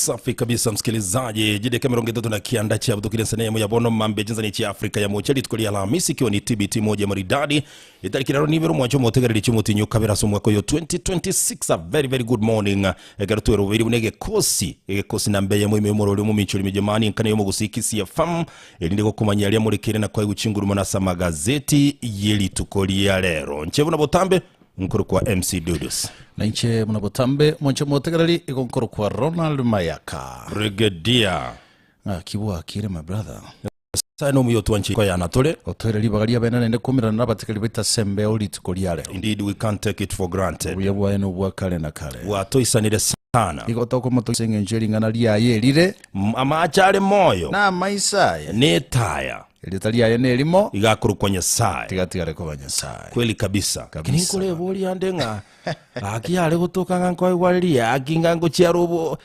Safi kabisa msikilizaji, jideka 39 cha butukire sehemu ya bono mambe jinzani cha Afrika ya mocha rituko ria Alhamisi ikiwa ni TBT moja maridadi itariki rero nibero mwancho motegereri chimutinyo kabera so mwaka yo 2026 a very very good morning ekero twerobeire buna egekosi egekosi na mbeya moime omorori omomichori mijamani nkana yo mogusiki CFM erinde gokomanya aria morekere na kwaigwa chinguruma na ase amagazeti yerituko ria rero nche buna botambe Nkorokwa MC Dudus. Na inche buna botambe omonche omotegereri igo nkorokwa Ronald Mayaka. Brigadier. Ng'aki bwakire my brother. Nyasae nomuya otwanche koyana tore. Otoire ribaga ria bene naende komirana nabatigari baito ase embeo rituko ria rero. Indeed we can't take it for granted. Obuya bwaye nobwa kare na kare. Bwatoisanire sana. Igo tokomotogia ase engencho ye ring'ana riaye erire. Amache are moyo. Na amaiso aye. Netaya. Erieta riaye nerimo. Iga akorokwa Nyasae. Tiga atigare koba Nyasae. Kweli kabisa. Kabisa. Lakini nkoreboria ande ng'a gaki yare gotoka ng'a nkoigwa riria gaki ng'a ngochia are obo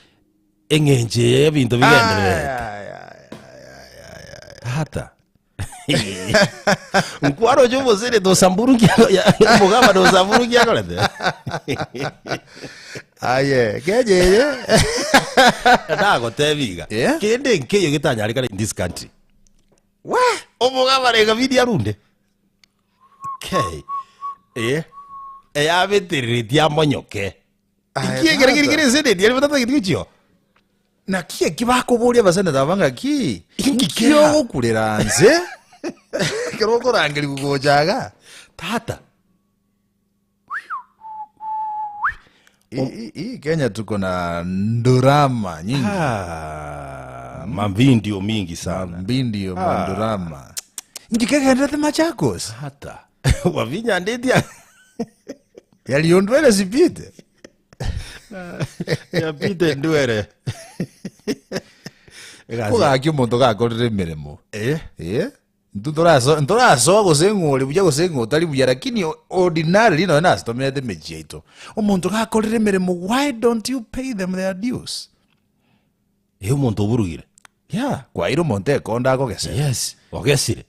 eng'encho eye y'ebinto bigendererete. Tata. Nkwaroche omoseneta o Samburu nki omogabana o Samburu nki akorete? Aye, Kenya eye. Nagotebi iga. Yeah. Kende nkeiyo getanyarekana in this country. We, omogabana ekabidi arunde. Okay. Eh. Eyabetereretie amonyoke. Aye, Inki ekere keri tata. kere eseneti aria batatageti gochio? Naki eki bakoboria abaseneta aba ng'aki? Inki Inki kera? ogokurera nse ekero okorangerigwa gocha iga? Tata. Hii- hii- Hii Kenya tuko na ndurama nyingi. Ah, mavindio mingi sana. Mbindio mandurama. Inki kegenderete Machakos? Tata. Wavinyandetia. Yaliondwele sipite. Yapite ndwere. Egasi- Kogaki omonto gakorire emeremo. Eh? Eh? Intwe ntoraso ntorasoa gose ng'o ore buya gose ng'o otari buya lakini ordinarily nonye nase tomenyete emechie yaito, omonto gakorire emeremo why don't you pay them their dues? Eh, omonto oburugire. Yeah, kwaeire omonto ekonda akogesera. Yes, ogesire.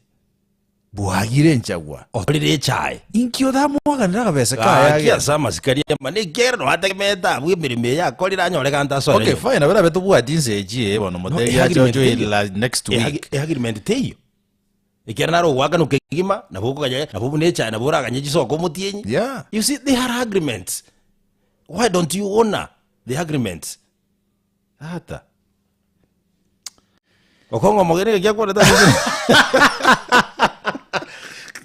Bwagire enchagwa. Otorire echae. Inki otamoakanere akabesa kaye Gaki agende? ase amasikari amane ekiagera noategemete abwo emeremo eye akorire anyore gante asoere Okay, nyomba. fine, nabo erabe tobwati inse echi eh, bono No, motebi ache eagreement ojoin teiyo. la next Eagi- week. eagreement teiyo. Ekiagera naro ogoakanwa kegima, nabo okoganya, nabo buna echae nabo oraganye chisoko omotienyi. Yeah. You see, they are agreements. Why don't you honor the agreements? Tata. Okong'o omogeni gaki akwanete ase ense.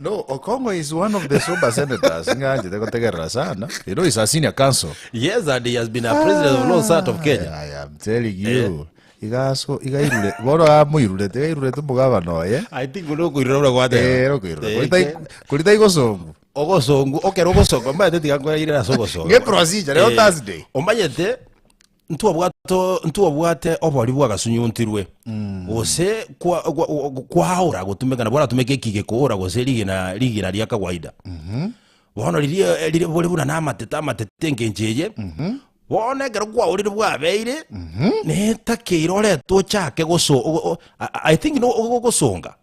No, Okong'o is one of the sober senators ng'anchete gotegerera sana. You know, he's a senior counsel. Yes, and he has been a president of Law Society of Kenya. I am telling you. Igaso igairure bono amoirurete igairurete omogabana oye. I think ore okoirura buna gwateba. Eh, okoirura. Eh, Kori tai- kori tai gosongu. Ogosongu, okero ogosonga, omanyete tiga nkoraire ase ogosonga. Nge procedure, lero Eh, Thursday. Omanyete ntwabwate ntwabwate obori bwagasunyuntirwe gose kwa- kwa- kwaora gotumeka nabo oratumeke ekige koora gose rigena rigena ria kawaida bono riria rire bore buna na amatete amatete engencho eye bono ekero kwaorire bwabeire netakeire orete ochake goso o- o- I- I think no ogosonga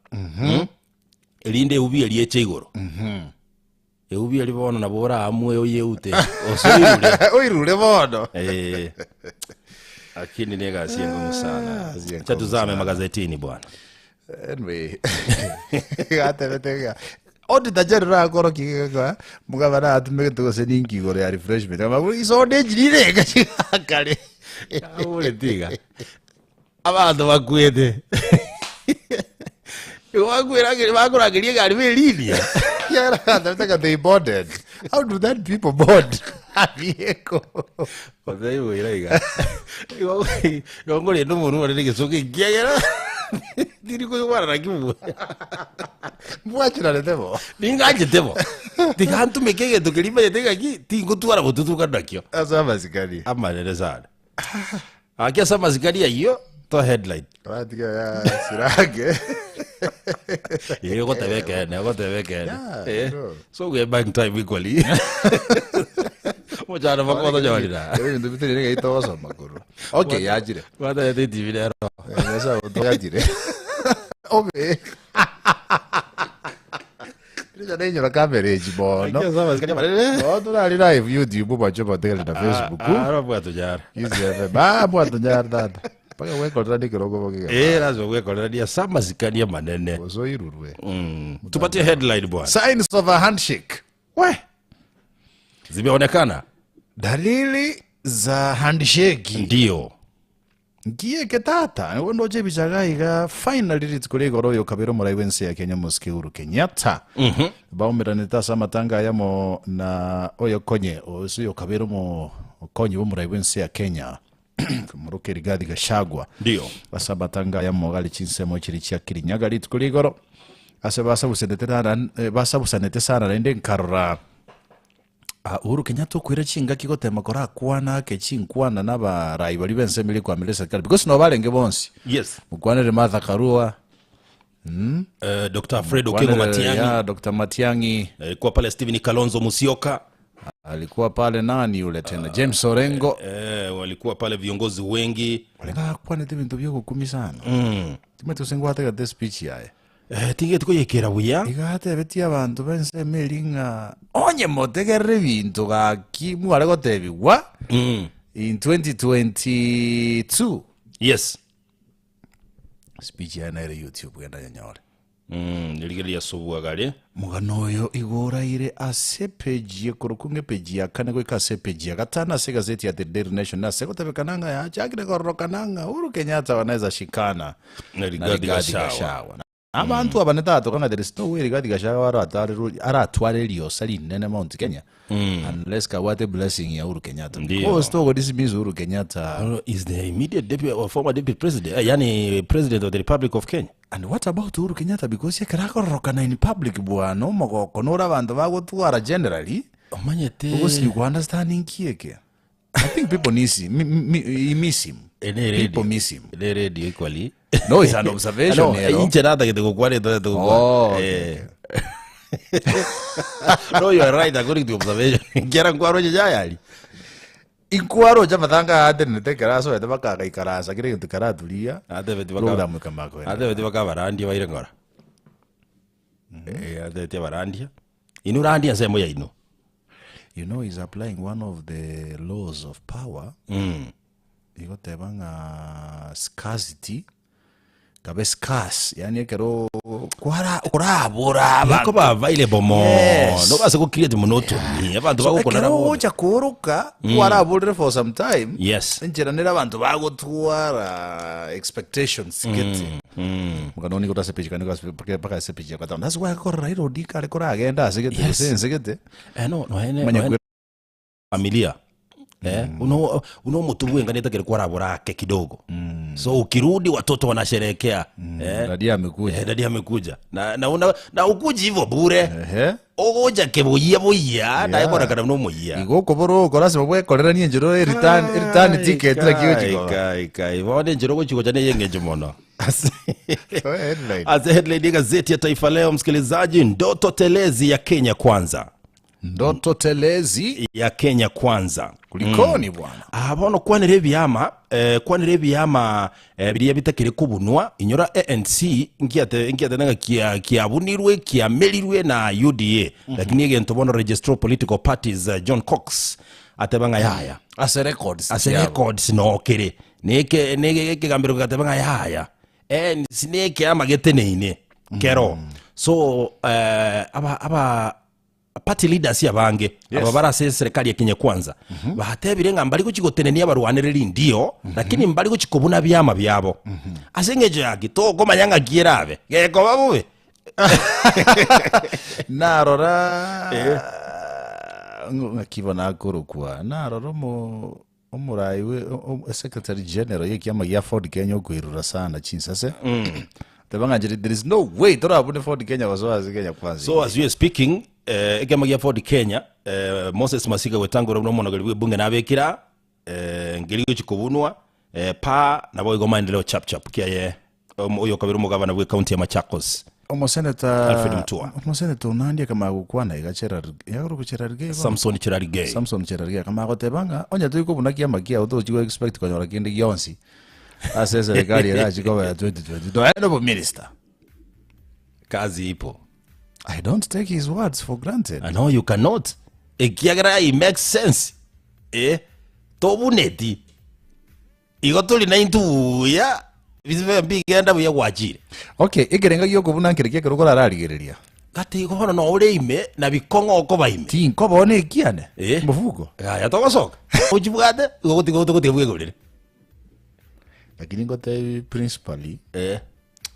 erinde eubi eria eche igoro Eubi eria bono nabo oraamue oyeute, gose oirure. Oirure bono. Eh, lakini ni egasi engumu sana. Egasi Acha engumu tuzame sana. magazetini bwana. Anyway, gatebete ng'a auditor general akorokia geka mugabana atumegete gose ninki igoro ya refreshment Akaba, isonde echirire kare Abore tiga. Abanto bakwete. Igo bakwerageria bakorageria egari beriria. Yeah, gatebete they boarded. How do that people board a vehicle? Otaiboira iga. Igo igo nkorenda omonwe one negesuku ekiagera tiri koigwana naki buya. Mbwachirarete bo. Ninganchete bo. Tiga ntumeke egento keria manyete ng'aki tingotwara botutuka nakio. Ase amasikani. Amanene sana. Gaki ase amasikani ayio to headline. Batiga ya sirange. Eye ogoteba ekeene, ogoteba ekeene. Yeah, Eh, no. So we buying time equally. Mochando bakotonyorera. Ebinto bitari gaito gosoma korwa. Okay, yachire. Gwatete etibi rero. Nyasaye oto yachire. Obe. Ebicha nainyora kamera echi bono. Ase amasikani amanene. Bono torari live YouTube bache bategerere na Facebook. Aro bwatonyara. Easy FM. Ah, bwatonyara tata. Mpaka gwekorera nekerogo boke. Eh, lazima gwekorera ase amasikani amanene. Gose oirurwe. Tupatie headline bwana. Signs of a handshake. We. Zimeonekana. Dalili za handshake. Ndio. Nkieke tata, nigo ndoche ebicha iga iga finally rituko ria igoro oyo kabere omorai bw'ense ya Kenya omosike Uhuru Kenyatta baumeranete ase amatanga ayamo na oyo konye ase oyo kabere omo okonyi bw'omorai bw'ense ya Kenya moroke Rigathi Gachagua Ndio. ase amatanga ayamo gare chinsemo chiria chia Kirinyaga rituko ria igoro ase basabusanete nara basabusanete sana naende nkarora Ah, Uhuru Kenyatta okoira chingaki gotema korakwana ake chinkwana na abarai baria b'ensemo eria ekwamera eserikali because nabo barenge bonsi. Yes. Mokwanere Martha Karua, Eh, Dr. Fred Okengo mokwanere Matiang'i. ya Dr. Matiang'i, Alikuwa pale Stephen Kalonzo Musyoka. alikuwa pale nani yule tena James Orengo. Eh, walikuwa pale viongozi wengi. Orenge akwanete ebinto biogokumia sana. Timanyeti gose ngwategete speech yaye. Eh, tigeti koyekera buya. Iga atebetie abanto b'ensemo eria ng'a onye motegerere ebinto gaki mware gotebigwa in 2022. Yes. Speech yaye nere YouTube genda nyenyore. Mm, rigereria sobua gare. Omogano oyo igo oraire ase epeji ekorokwa ng'a epeji ya kane goika ase epeji ya gatano ase egazeti ya The Daily Nation ase gotebekana ng'a yachakire kororokana ng'a Uhuru Kenyatta wanaweza shikana Na na Rigathi Rigathi Gachagua. Gachagua. Abanto aba netatoka ng'a there is no way Rigathi Gachagua aratwarerwe aratware eriosa rinene Mount Kenya unless kabwate blessing ya Uhuru Kenyatta. Ndio. Because togo dismiss Uhuru Kenyatta. Is the immediate deputy or former deputy president, eh, yani president of the Republic of Kenya. And what about Uhuru Kenyatta because ekero akororokana in public bwana omogoko nore abanto bagotwara generally Omanyete ogosinywa ku understand nki eke. I think people miss him. Mi, mi, mi, miss him. Ene radio. People miss him. Ene radio equally. No, it's an observation. No, ero. inche natagete gokwana etagete gokwana. Oh, okay, Eh. No, you are right according to observation. Kiara nkwaroche jayari. Inkwaroche amatanga atenenete ekero asoete bakagaikaransa kera egento karaturia. Atebeti baka Program ekamakogenda. Atebeti bakabarandia baire ngora. Eh, atebeti abarandia. Inwe randia ensemo yaino. You know he's applying one of the laws of power. Egoteba ng'a scarcity kabe scarce yani ekero kwara korabora abanto Ekoba available mono Yes. obase go create monotony abanto So, bagokonara ekero bobe. ogocha kooroka kwaraborire for some time Yes. enchera nere abanto bagotwara expectations gete Mokano nigo ase page kani mpaka ase page ya gatano that's why akora Raila Odinga are koragenda ase gete gose ense gete Eh, no, no, ene, Manya no, ene, familia eh, uno uno omotu bwenganete kere kwarabora ake kidogo so ukirudi watoto wanasherehekea eh, Dadi amekuja eh, dadi amekuja na, na, una, na ukuji hivyo bure ehe ogocha keboyia boyia naye korakana nomoyia igo okobora oko lasima bwekoreranie enchera return return ticket naki ogochikora kai kai bono enchera ogochigocha neye eng'encho mono Ase Toe headline. ase headline ya gazeti ya Taifa Leo, msikilizaji, ndoto telezi ya Kenya Kwanza, Ndoto telezi ya Kenya Kwanza. kulikoni bwana Ah, bono kwanera ebiama eh, kwanera ebiama eh, biria bitakire kobunwa inyora ANC nkiate nkiate nanga kia kiabunirwe kiamerirwe na UDA lakini egento bono Registrar of Political Parties eh, John Cox ateba ng'a yaya ase records ase chiabo. records nokere neke neke ekegambero gegateba ng'a yaya ANC nekeama geteneine kero so eh, aba aba party leaders abange Yes. aba bare ase eserekari ya Kenya Kwanza batebire ng'a mbari gochi gotenenia abarwanereri ndio lakini mbari gochi kobuna biama biabo ase eng'encho yaki tokomanya ng'aki erabe gekoba bobe Narora ng'aki bono akorokwa narora omo omorai we o- o- secretary general y'ekiama gia Ford Kenya okoirura sana chinsase teba ng'a nchire there is no way torabune Ford Kenya gosoa ase Kenya Kwanza So as we are speaking, eh, ekiama gia Ford Kenya, eh, Moses Masika gwetangora buna omonogeri bw'ebunge nabekira eh, ngeri gochi kobunwa eh, pa nabo igo maendeleo chap chap kiaye om- oyo okabere omogabana bwe county ya Machakos. Omoseneta Alfred Mutua. Omoseneta Onandi akamanya gokwana iga Cherargei, yakorokwa Cherargei bono? Samson Cherargei. Samson Cherargei akamanya goteba ng'a onye tori kobuna kiama kiao tochi go expect konyora kende gionsi ase eserekari erachi koba ya 2022 nonya na obominister. Kazi ipo. I don't take his words for granted. Ah, no you cannot ekiagera it makes sense eh tobuneti igo tori naintwe buya bisibe mbigenda buya gwachire Okay, ekerenga giokobuna nkere ki ekero okorararigereria? Gati igo bono no ore ime na bikong'o okoba ime. Tinkoba one ekiane Eh. mofuko. Yaya togosoka ochibwate igo gotiga togotiga bwegorere. Lakini ngotebi principally Eh.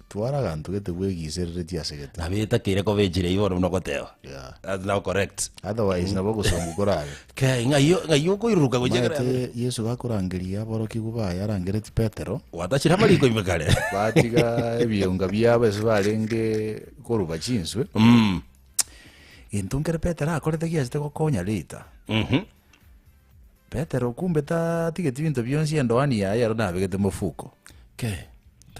twara aganto gete bwegisereretie ase gete. Nabo etakeire koba enchera eyio bono buna ogoteba. Yeah. That's now correct. Otherwise nabo ogosongu korabe. Ke ng'ai ng'ai okoiruruka gochia kere Omanyete Yesu gakorangeria aborokigwa baye arangereti Petero. Gwatachire amariko ime kare. Batiga ebionga biabo ase barenge koruba chinswe. Mm. Gento nkere Petero akorete giachete gokonya later. Mhm. Petero kumbe tatigeti binto bionsi endoani yaye ero nabegete mofuko. Ke,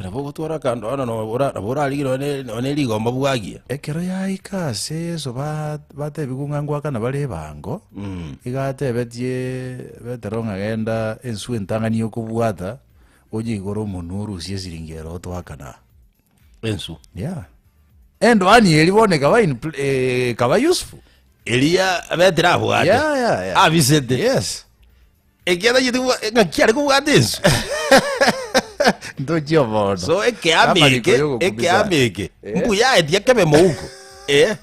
nabo ogotwara akandoana no ora nabo orarigie nonye nonye rigomba bwagie. Ekero yaika ase Yeso ba- batebigwe ng'a ngoakana bare ebango, iga atebetie Petero ng'a genda enswe entang'ani yokobwata, oye igoro omonwe orusie esiringi ero otoakana. Ensu. Yeah. Endoani eria bono ekaba in pl- eh, ekaba useful. Eria Petero abwate. Yeah, yeah, yeah. Abisete. Yes. Ekiagera ng'aki are kobwata ensu. Ntochia obono. So ekeama Amariko eke, yogokumisa. ekeama eke, Eh. mbuya aetie kebe mouko. Eh.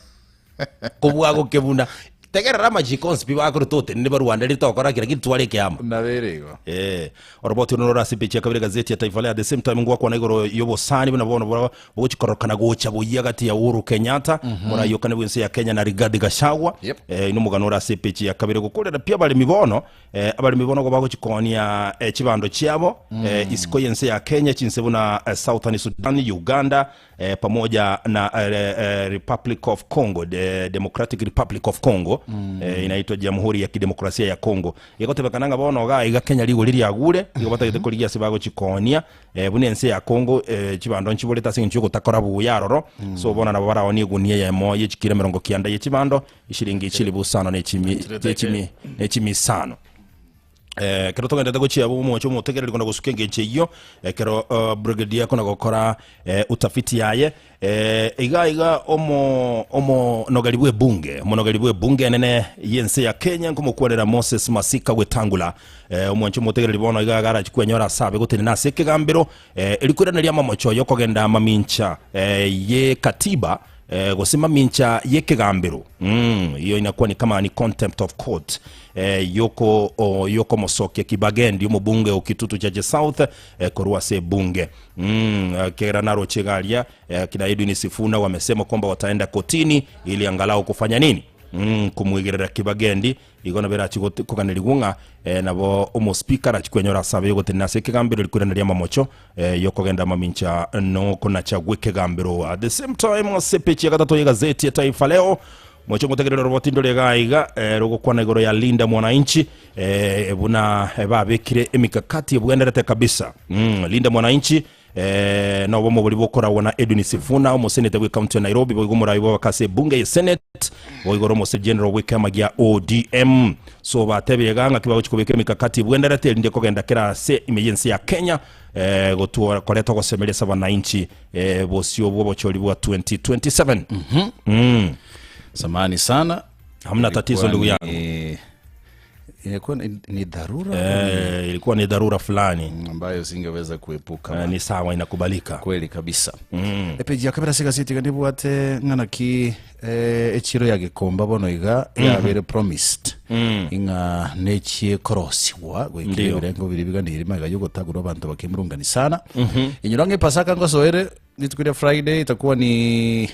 Kobua gokebuna. Tegerera amachiko onsi pi bakorete otenene barwande ritokora kira lakini tware ekeama. Nabere igo. Eh, oroboti oro norore ase epeji ya kabere egazeti ya Taifa Leo. At the same time ngwakwana igoro y'obosani buna bono bwa bogochikorokana gocha boyia gati ya Uhuru Kenyatta moraiokane bw'ense ya Kenya na Rigathi Gachagua. Yep. Eh, ino omogano ore ase epeji ya kabere gokorera pi abaremi bono eh, abaremi bono nigo bagochikoonia eh, chibando chiabo eh, isiko y'ense ya Kenya chinse buna eh, Southern Sudan, Uganda eh, pamoja na eh, eh, Republic of Congo de, Democratic Republic of Congo mm. eh, inaitwa Jamhuri ya Kidemokrasia ya Congo igotebekana ng'a bono iga iga Kenya rigori riagure igo batagete korigia ase bagochikoonia eh, buna ense ya Congo eh, chibando nchiborete ase eng'encho yogotakora buya aroro mm. so bono nabo baraonie egunia eyemo ye chikiro emerongo kianda ye chibando ishiringi chilibu isano na echimi echimi na echimi isano Eh, ekero togenderete gochia abwo omoche omotegereri kona gosuka engencho eyio ekero uh, brigadier kona gokora eh, utafiti yaye eh, iga iga omo omonogeri bw'ebunge omonogeri bw'ebunge enene y'ense ya Kenya nkomokwanera Moses Masika Wetangula eh, omwanche omotegereri bono iga agarachi kwenyora ase abe gotenena ase ekegambero eh, erikoirana ri'amamocho yokogenda mamincha eh, ye katiba eh, gose mamincha y'ekegambero mm, iyo inakuwa ni kama ni contempt of court eh, yoko o, yokomosokia Kibagendi omobunge o Kitutu Chache South eh, korwa ase ebunge mm, eh, kera naroche garia eh, kina Edwin Sifuna wamesema kwamba wataenda kotini ili angalau kufanya nini mm, kumwigerera Kibagendi igo nabo erachi koganerigwa ng'a eh, nabo omospika arachi kwenyora ase abe yogotenena ase ekegambero rikwirana ri'amamocho eh, yokogenda mamincha nokonacha gw'ekegambero at the same time ase peji ya gatato y'egazeti ya Taifa Leo moche ngotegerera oroboti ndore iga iga eh, rogokwana igoro ya Linda Mwananchi eh, buna eh, babekire emikakati ebwenderete kabisa mm, Linda Mwananchi eh, nobo omobori bokoragwa na Edwin Sifuna omoseneta bwe county ya Nairobi boigo omorai bw'abakase ebunge ya Senate boigo ore omose general bw'ekiama gia ODM so batebire iga ng'aki bagochi kobeka emikakati ebwenderete erinde kogenda kera ase ime y'ense ya Kenya eh, gotua koreta ogosemeria ase abanainchi eh, bosio bw'obochori bwa 2027 mm. Samahani sana. Hamna tatizo Ilikuwa ndugu yangu. ni- Ilikuwa ni, ni dharura Eh, ilikuwa ni dharura fulani ambayo singeweza kuepuka. eh, ni sawa inakubalika kweli kabisa mm. epeji ya kabere ase egazeti iga nibwate ng'a naki eh, echiro ya gikomba bono iga yabere promised ing'a nechie korosigwa goikera Ndio. ebirengo biria biganire magega yogotagorwa abanto bakemurungani sana inyora ng'a epasaka ngosoere rituko ria friday itakuwa ni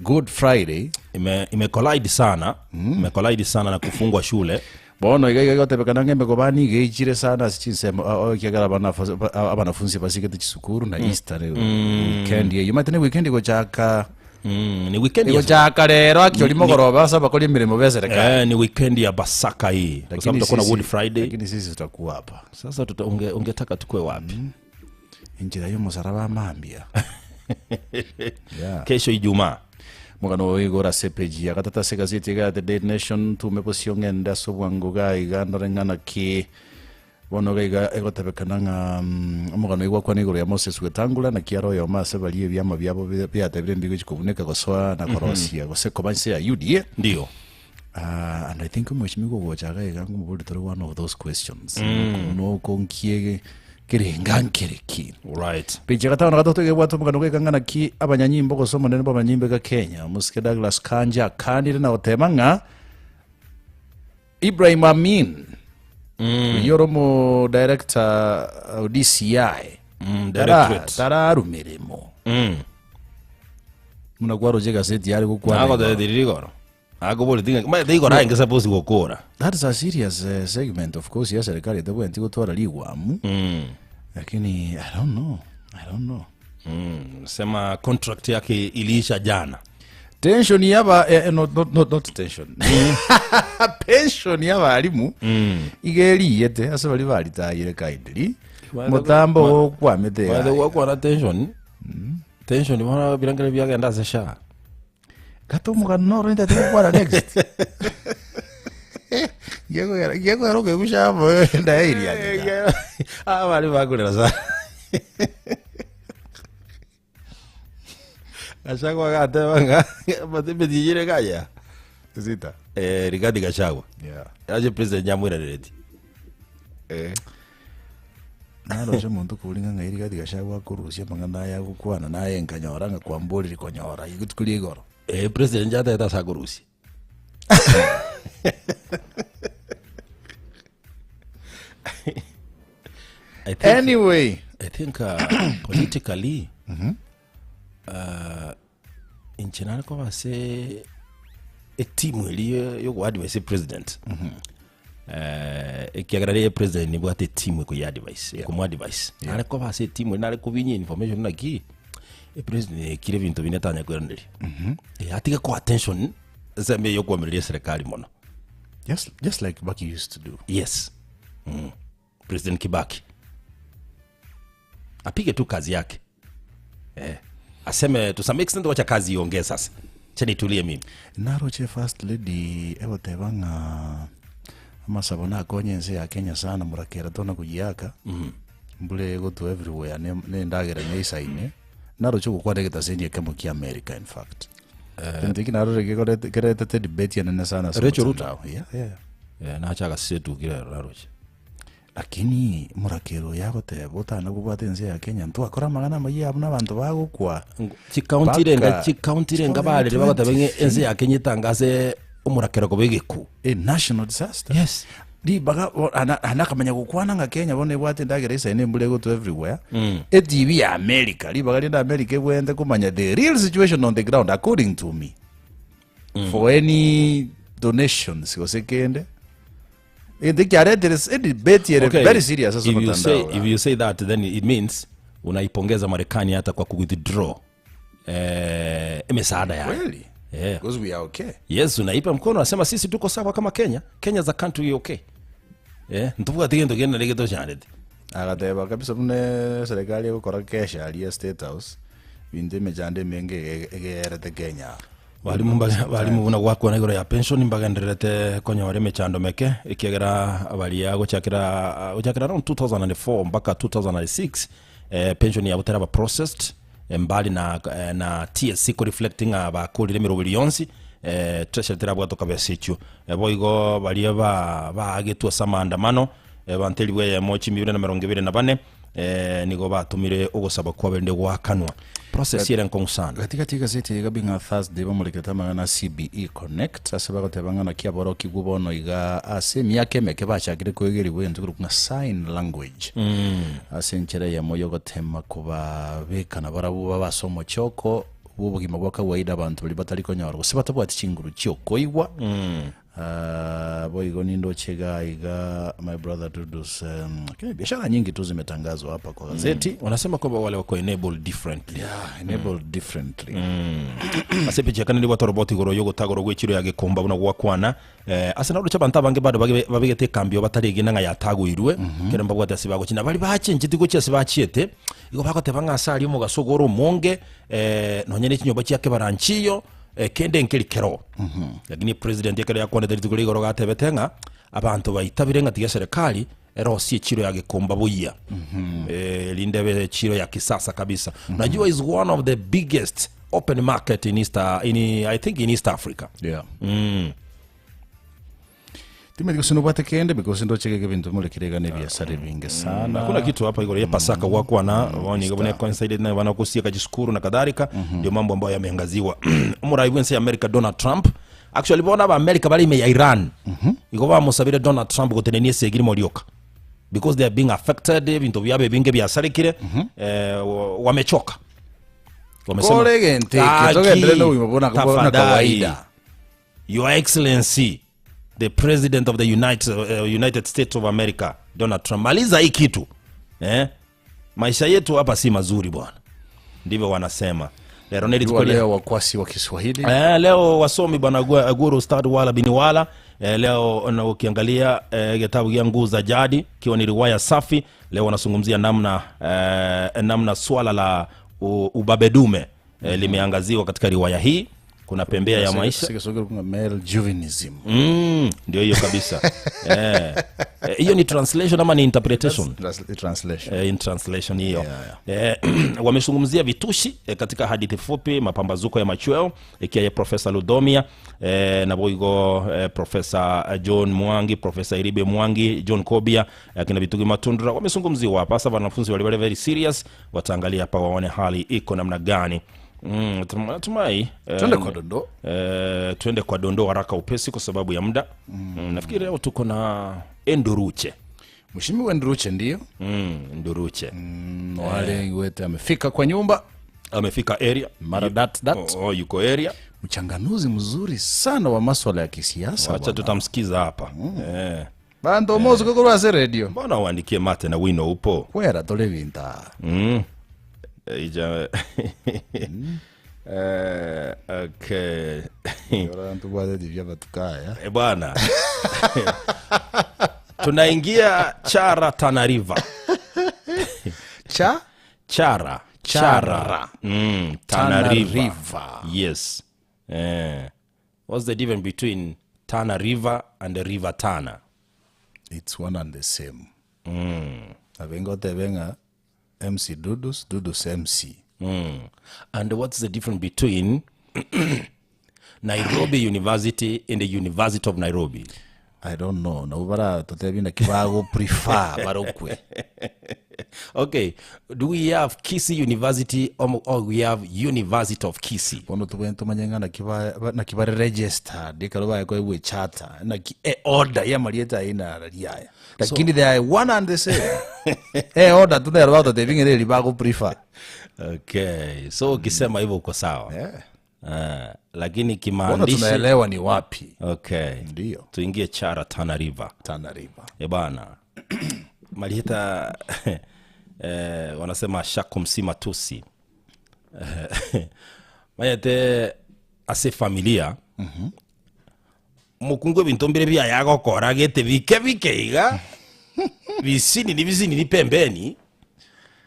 good friday ime, ime collide sana mm. ime collide sana na kufungwa shule bono iga iga igotebekana ng'a emegobani niga eichire sana ase chinsemo a- o- ekiagera abanafa- ba- a- abanafunsi basigete chisukuru na easter weekend eyio omanyete ne weekend egochaka mm, ni weekend ya, egochaka rero actually mogoroba ase abakori emeremo be serikali eh, ni weekend ya basaka hii kwa sababu tutakuwa na Good Friday lakini sisi tutakuwa hapa sasa tuta, unge, ungetaka tukue wapi mm. Enchera y'omosaraba amambia. Yeah. kesho Ijumaa Omogano oyo igo ore ase epeji ya gatato ase egazeti iga ya The Daily Nation, ntume bosio ng'ende ase obwango iga iga ndore ng'a naki. Bono iga iga egotebekana ng'a omogano oyio gwakwana igoro ya Moses Wetangula, naki are oyomo ase baria ebiama biabo biatebire mbigochi kobuneka gosoa na korosia gose koba inse ya UDA. Ndio. Ah, and I think omweshimiwa ogocha iga iga ngomobori tore one of those questions. Noko nkiege kerenga nkere ki? Right. Page ya gatano na gatato iga ebwate omogano goika ng'a naki abanyanyimbo gose omonene bw'abanyanyimbo iga Kenya, omosike Douglas Kanja akanire na goteba ng'a Ibrahim Amin oyio ore omo director o DCI Mm, directorate. tararu mirimo muna kwaroche egazeti yare gokwana igoro. Nagotebirie rigoro. Nakoboretie ng'a maete igoro aye suppose gokora. That is a serious uh, segment of course ya serikali etabwenereti gotwara rigwamu lakini I don't know I don't know Sema contract yake iliisha jana. Tension yaba eh, eh, not, not, not, not tension pension y'abarimu iga eriyete ase bari baritayire kindly mutambo gokwamete By the yaye. way, kwara tension. Tension bana birangere byagenda ase sha. Gata omogano noro nintete gokwana next Ngekwera ngekwera okegusha amo ndairianyeka Abari bakurera sana. Gachagua agateba ng'a emetinyire gaya. Zita. Eh, Rigathi Gachagua. Yeah. Ache president nyamwiranereti. Eh. Naroche omonto okoboria ng'a ng'ai Rigathi Gachagua akorusia amang'ana aya agokwana naye nkanyora ng'a kwamborire konyora rituko ria igoro. Eh, president yatagete ase akorusia. I think, Anyway, I think politically inche nare koba ase etimu eria yogoadvise president ekiagera riria president nibwate etimu ekoyadvise ekomoadvise nare koba ase etimu eria nare kobinyia information naki epresident ekire ebinto binde tanya koiraneria atige koa attention ensemo eye yokoamereria eserekari mono just, just like Kibaki used to do. Yes. President Kibaki apige tu kazi yake eh. Aseme to some extent wacha kazi iongee sasa, cha nitulie mimi. Naroche first lady egoteba ng'a amasabo nakonye ense ya Kenya sana morakera tona koyiaka mbura egotwa everywhere ne ne endagera neisaine naroche ogokwana egetaseni ekemo kia America in fact Egento eki narore gekorete keretete debate enene sana ase Rachel Ruto? omotandao. Yeah, yeah. Eh, nacha agasetukire ero naroche. Lakini morakera oyo agoteba otana kobwata ense ya Kenya ntwakora amang'ana amayia abwo na abanto bagokwa. Chikaunti renga Mpaka chikaunti renga barire bagoteba ng'a ense ya Kenya etangase omorakera koba egeku. A national disaster. Yes. Ribaga bo- ana- ana akamanya gokwana ng'a Kenya bono ebwate endagera esaine embura egotwa everywhere. Etv ya America, ribaga rinde America ebwenerete komanya the real situation on the ground according to me. For any donations gose kende. Egento ekiaretire ase edebate ere Okay, very serious ase if you say, omotandao. if you say that then it means unaipongeza Marekani hata kwa kuwithdraw eh, misaada yayo. Kweli? Yeah. Because we are okay. Yes, unaipa mkono unasema sisi tuko sawa kama Kenya. Kenya is a country okay. Yeah, ntubwate gento kende nari getochandete. Agateba kabisa buna eserekari egokora kesha aria State House, binto emechando emenge ege- egerete Kenya. Barimu mbare barimu buna gwakwana igoro ya pension mbagendererete konyora emechando meke ekiagera baria gochakera gochakera around 2004 mpaka 2006 eh, pension yabo teraba processed mbali na eh, na TSC ko reflecting ng'a bakorire emeroberi yonsi eh, treasury terabwate kabesa echio Eh, boigo baria ba baagetwe ase amaandamano eh, banto elifu eyemo chimia ibere na emerongo ebere na bane eh, nigo batomire ogosaba kwabo erinde goakanwa process ere enkong'u sana Gatigati egaseti eye gabi ng'a Thursday bamorekete amang'ana a CBE Connect ase bagoteba ng'a naki aborokigwa bono iga ase emiaka emeke bachakire koegerigwa egento kerokwa ng'a sign language ase enchera eyemo yogotema kobabeka nabarabwo babe ase omochoko bw'obogima bwa kawaida abanto baria batari konyora gose batabwati chinguru chi'okoigwa. Ah, boigo nindoche iga iga my brother Dudus um, lakini biashara nyingi tu zimetangazwa hapa kwa gazeti Wanasema kwamba wale wako enabled differently. yeah, enabled differently Ase epicha ekane nigo toroboti igoro y'ogotagorwa gw'echiro ya Gekomba buna gwakwana eh, ase naroche abanto abange bado babe- babegete ekambio bataregena ng'a yatagoirwe ekero mbabwate ase bagochia na baria bachencheti gochia ase bachiete igo bagoteba ng'a ase aria omogaso igo ore omonge eh, nonye ne chinyomba chia kebara nchiyo eh, kende nkeri kero lakini president ekero yakwanete rituko ria igoro gatebete ng'a abanto baitabire ng'a tiga eserekari. Erosie echiro ya Gikomba buya. Eh, erinde ebe echiro ya kisasa kabisa. Najua is one of the biggest open market in East, in, I think in East Africa. Yeah. Timanyeti gose nobwate kende because ndoche geke ebinto morekire iga na ebiasara ebinge sana. Hakuna kitu hapa igoro ya Pasaka gwakwana bono iga buna coincided na bana gosieka chisukuru na kadhalika ndio mambo ambayo yameangaziwa omorai bwense ya America Donald Trump actually bono aba America bari ime ya Iran igo bamosabire Donald Trump gotenenia esegi rimo rioka because they are being affected ebinto biabo ebinge biasarekire eh, wa- wamechoka Wamesema, Kore egento eke, togenderere "Taki, na obogima buna- buna tafadhali, kawaida." Your Excellency the President of the United, uh, United States of America Donald Trump, maliza hii kitu eh? Maisha yetu hapa si mazuri bwana, ndivyo wanasema. Lero neli Jua tukolia leo wakwasi wa Kiswahili Eh, leo wasomi bwana Gwe- Guru Ustad Wala bin Wala eh, leo na ukiangalia eh, kitabu kia Nguu za Jadi ikiwa ni riwaya safi, leo wanazungumzia namna eh, namna swala la u- ubabe dume eh, limeangaziwa katika riwaya hii. Kuna pembea ya maisha Sigesogera kunga male juvenism. mm, ndio hiyo kabisa eh, eh, hiyo ni translation ama ni interpretation? Translation. Eh, in translation hiyo Eh, wamezungumzia vitushi eh, katika hadithi fupi mapambazuko ya machweo ikiwa ya profesa Ludomia eh, na boigo eh, profesa John Mwangi profesa Iribe Mwangi John Kobia eh, kina Bitugi Matundura wamezungumziwa hapa. Sasa wanafunzi wale wale very serious wataangalia hapa waone hali iko namna gani. Mm, natumai eh, Twende kwa dondoo. eh, tuende kwa dondoo haraka upesi kwa sababu ya muda. Mm, nafikiri leo tuko na Enduruche. Mheshimiwa Nduruche ndio Mm, Nduruche. mm, wale wete amefika kwa nyumba amefika area mara dat dat oh, oh, yuko area mchanganuzi mzuri sana wa maswala ya kisiasa wacha tutamsikiza hapa eh. bantu mozi kokorwase radio mbona uandikie mate na wino upo kwera tole binta mm. Eh, ija eh, okay bantu bwathe batukaya Eh, bwana tunaingia chara tanariva cha chara Chara. mm, Tana Tana River. River. yes eh. what's the difference between tana river and the river tana it's one and the same mm. abengotebenga mc dudus dudus mc Mm. And what's the difference between Nairobi University and the University of Nairobi? i don't know nabo bara totebi naki bago prefer barokwe Okay, do we have Kisii University or, or we have University of Kisii? bono tubwene tumanye ng'a naki ba- ba- naki bare registered ekero baye charter naki e order ya marieta aina riaya lakini they are one and the same e order tu nero bagototebi ng'a eri bago prefer Okay, so ukisema hivyo uko sawa. yeah. Uh, lakini bono kimaandishi tunaelewa ni wapi okay. ndio Tuingie Chara Tana River. Tana River E bana malihita eh, wanasema shakumsi matusi mayete ase familia mukungu ebinto mbire biayagokora gete bike bike iga bisinini bisinini pembeni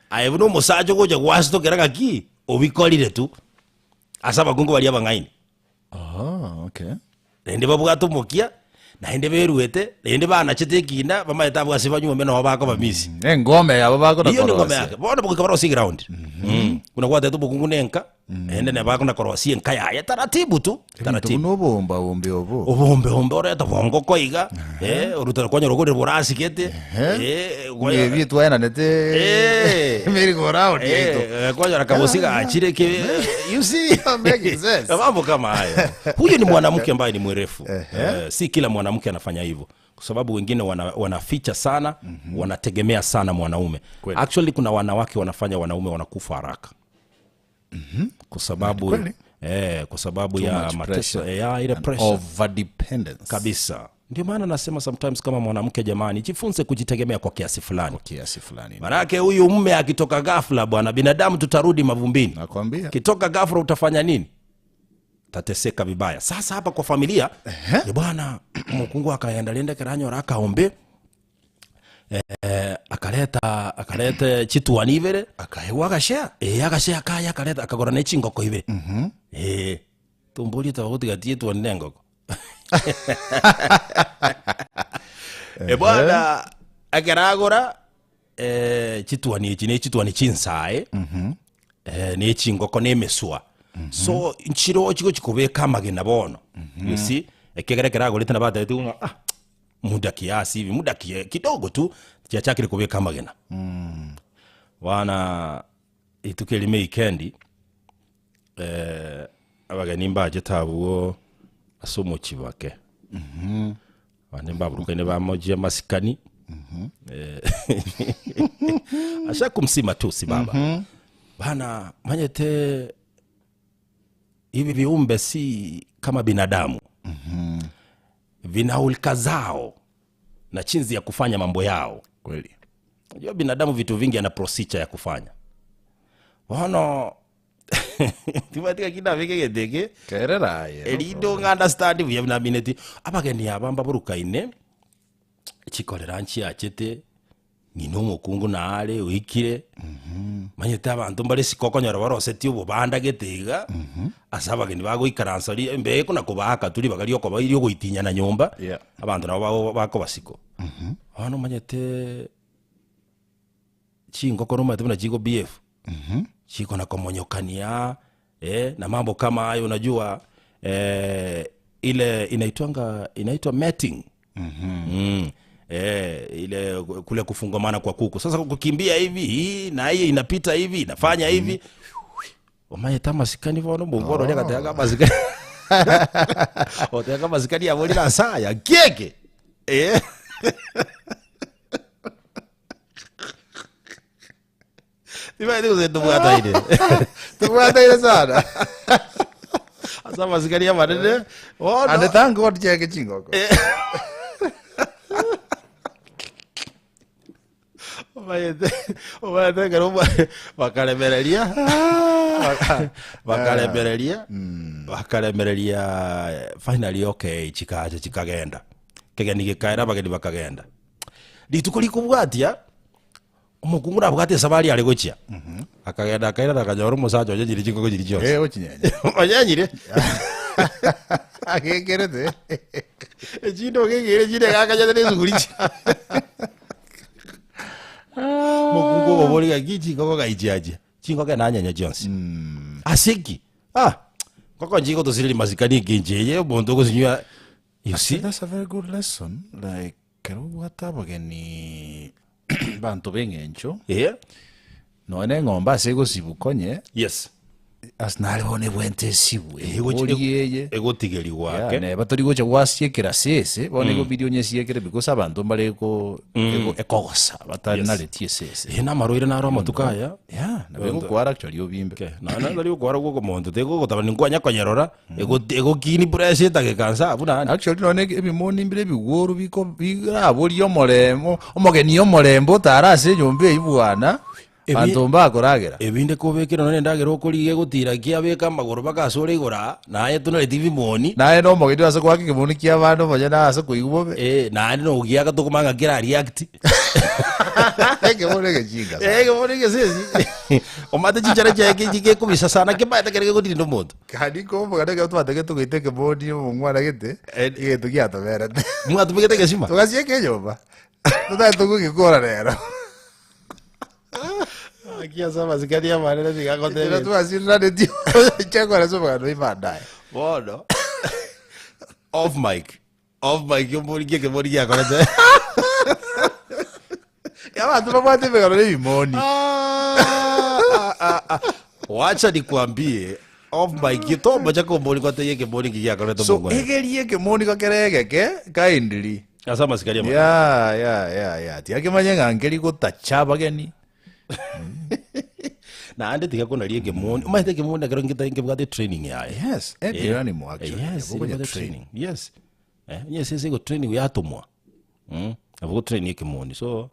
aye buna omosacha ogocha gwasitokera gaki obikorire tu ase abakungu baria abang'aini oh, okay naende babwate omokia naende beruete naende banachete ekina bamaete abwo ase banyuome nabo bakobamisi engome yabo bakona iyo ni ngome korosia. yake bono bogoika barosie ground mm. kuna gwatete obokungu na enka naende nabo akona korosia enka yaye taratibu tu Ebinto taratibu buna obombabombi obo obombehombe oreta bongoko iga eh, orutana kwanyora ogorire borasigete eh, kwanyora- ebi twaenanete Eh. merry-go-round yaito Eh, kwanyora kabosi gachire ke you see Making sense. mambo kama hayo huyu ni mwanamke ambaye ni mwerefu eh, si kila mwanamke anafanya hivyo kwa sababu wengine wana, wanaficha sana mm-hmm. wanategemea sana mwanaume Kweli. actually kuna wanawake wanafanya wanaume wanakufa haraka mm-hmm. kwa sababu Kweli. eh, kwa sababu ya much mateso pressure. eh, ya ile pressure Overdependence. kabisa ndio maana nasema sometimes kama mwanamke jamani jifunze kujitegemea kwa kiasi fulani kiasi fulani manake huyu mme akitoka ghafla bwana binadamu tutarudi mavumbini nakwambia kitoka ghafla utafanya nini tateseka vibaya sasa hapa kwa familia ni bwana mukungu akaenda lende keranyora akaombe eh, akaleta akaleta chituani ibere akahewa agashare eh agashea kaya akaleta akagora ne chingoko ibere mm eh tumburi tawagutigatie tuani ne ngoko e bwana Ekero agora eh, chitwani echi ne chitwani chinsae eh, ne chingoko na emeswa so nchiro chigochi kobeka amagena bono you see ekiagera ekero agorete nabo atabete ng'a ah muda kiasi hivi muda kie kidogo tu chiachakire kobeka amagena bana rituko erimo ewikendi eh, abageni mbachete abwo ase omochie bake Abande mbaburukaine bamochie amasikani Eh, ashakumsi matusi baba bana manyete hivi viumbe si kama binadamu vina hulka zao na chinzi ya kufanya mambo yao Kweli. Unajua binadamu vitu vingi ana procedure ya kufanya bono tibatika kinabeke geteke Kerera aye. erindo ng'understand buya buna mineti abageni aba mbaburukaine chikorera nchiachete ng'ina omokungu naare oikire manyete abanto mbare isiko okonyora barosetie obobanda gete iga ase abageni bagoikaransa ri mbe kona kobaaka tu ribaga ria okoba ria ogoitinyana nyomba Yeah. abanto nabo bago bakoba siko. Bono omanyete chingoko nomanyete buna chigo behave chikona komonyokania eh, na mambo kama hayo unajua eh, ile inaitwanga inaitwa mating mm. Eh, ile kule kufungamana kwa kuku sasa kukimbia hivi hii na hii inapita hivi inafanya hivi omanyete amasikani bono mbungoro oh. agatega amasikani otega amasikani aborire asaya kieke eh. Timaete gose ntobwataine Tubwataine sana. ase amasikani amanene bono And thank God chiake chingoko. Omanyete omanyete ekero oba- bakaremereria bakaremereria bakaremereria finally okay chikacha chikagenda kegeni gekaera abageni bakagenda rituko rikobwatia omokungu nabwate esabari are gochia akagenda akairana akanyora omosacha onyenyire chingoko chiria chionsi Eh, ochinyenye. onyenyire Agekerete. echinde ogegere chinde gakanyete na esuguri chi mokungu obobori gaki chingoko gaichiachia chingoko enanyenya chionsi ase ki ah ngoko nchigotosireri masikani ekenche eye omonto ogosinywa you see That's a very good lesson. Like, kero obwate abageni banto b'eng'encho yeah nonya na eng'ombe ase egosibu konye yes ase nare bono ebwente esibwe Egochi- ori eye egotigeriwa Yeah, ake neba tori gocha gwasiekera sese bono egobidi onyesiekere because abanto mbare eko ego- ekogosa batanareti esese Eh, namarwaire naro amatuko aya yeah nabo egokwara actually obimbe Okay. Na na tari gokwara gwoka omonto tegogotaba ninkwanya konyerora egokini pressure etageka nsa abwo naende. Actually nonye ebimoni mbire ebigworu biko biraborie omorembo omogeni omorembe otare ase enyomba eywo bwana Ebi- banto mbakoragera. Ebinde kobekera nonye endagera okorigia egotira ki abeke amagoro mpaka ase ore igoro aa, naye tonoreti ebimoni. Naye na omogeni ase goaka ekemoni kia abande omonyene ase koigwa bobe. Eh, naende nogiaka tokomanya ng'a kera react. Ekemoni egechinga sana. Eh, ekemoni egesesi. Omanyete chinchara chiaye ki- gekobisa sana kemaete kere kegotirinda omonto. Kandi nkomogana ekero twatagete goita ekemoni omong'wana gete, egento giatoberete. Mwatumegete egesima? Togasieka enyomba, totagete togokekora rero. Aki ase amasikani amanene tiga Ekero agotebia. twasiriranetie chekora ase omogano oyo baadaye. Bono off mic off mic omborigie ekemoni giakorete. Abanto babwate emegano na ebimoni. Ah, ah, ah, ah. Wacha nikwambie off mic tomocha kombori gwatebia ekemoni nki giakorete So omong'wana. egerie ekemoni gakere egeke kindly. Ase amasikani amanene. Yeah, yeah, yeah, yeah. Tiakemanye ng'a nkeri gotacha abageni. Naende tiga konaria ekemoni omanyete ekemoni ekero ngeta nkebwate training yaye. Yes, every animal actually. Yes, Nabo konya ebwate train. training. Yes. Eh, onye esese egotrainiwa yatomwa mm, nabo gotrain ekemoni so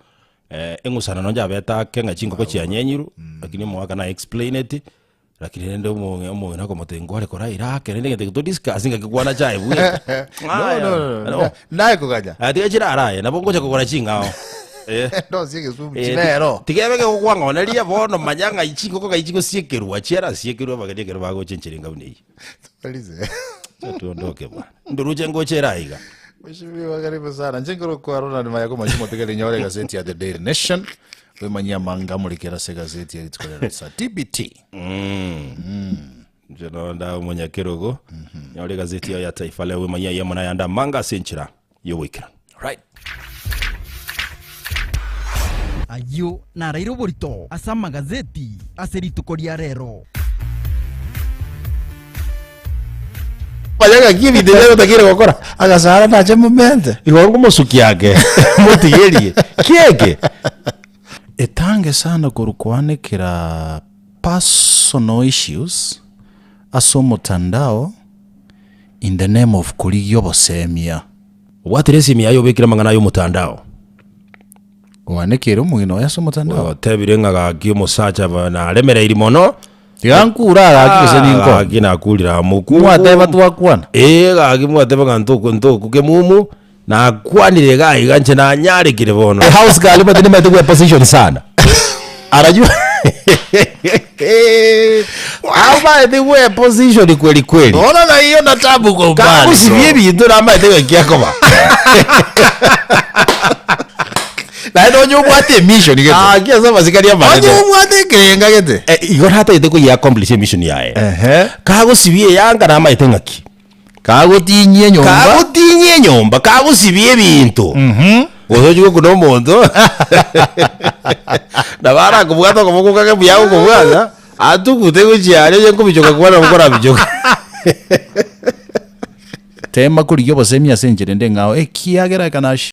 eh, eng'usana nonye yabete ake ng'a chingoko chianyenyirwe lakini omogaka na explaineti lakini rende omong'ina omong'ina akomotebia nkore kora ira ake rende egento eke to discuss ng'aki kwana chaye bweka No, no, no, no. Naye koganya. Aya tiga chirara aye nabo ngocha kogora ching'ao Eh. Ndosie egesumu Eh, chirero. tiga ebe gegokwang'oneria bono manya ng'ai chingoko ng'ai chigosiekerwa chiarasiekerwa abageni ekero bagocha enchera enga buna eyio. Tumalize. Acha tuondoke bwana. Ndoruche ngoche era iga. Mheshimiwa karibu sana. Nche nkorokwa Ronald Mayako Machumo tigari nyore egazeti ya The Daily Nation. Wemanyie amanga amorikere ase egazeti ya rituko ria rero TBT. Inche nonda omonyakerogo nyore egazeti yao ya Taifa Leo wemanyie ayemo na ayande amanga ase enchera y'ogoikeranu. Right. Ayio naraire oborito ase amagazeti ase rituko ria rero. Manya ng'aki ebinto ebi agotakeire gokora. Agasara nache momente. Igo ngomosukia ake, motigerie. Kieke? Etange sana korwa koanekera personal issues ase omotandao in the name of korigia obosemia. Obwatire esimi yaye obekire amang'ana aya omotandao. Oanekere omogeni oye ase omotandao. Otebire ng'a gaki omosacha ba- naremereiri mono. Tiga nkure gaki gose ninko. Gaki nakurire amo ku. Mwateba twakwana. Ee gaki mwateba ng'a ntoku ntoku kemumu, nakwanire iga iga inche nanyarekire bono. House girl omanyete nimanyete gwe position sana. Arajua amaete gwe position kweli kweli. Ona na hiyo na tabu kwa umbali. Kagosibia ebinto namaete ng'a kiakoba. Naende onye obwate emission gete. Gaki ase amasikani Onye amanene. obwate ekerenga gete. Eh, igo natagete koyia accomplish emission yaye. Ehe. Kagosibia eyanga namaete ng'aki. Kagotinyia enyomba. Kagotinyia enyomba, kagosibia ebinto. Gose ochie gokuna omonto nabo arakobwate okoboko kake buya agokobwata, atugute gochia aria onye nkobichoka kwane nabo korabichoke. Tema korigia obosemi ase enchera ende eng'ao, ekiagera ekanashi.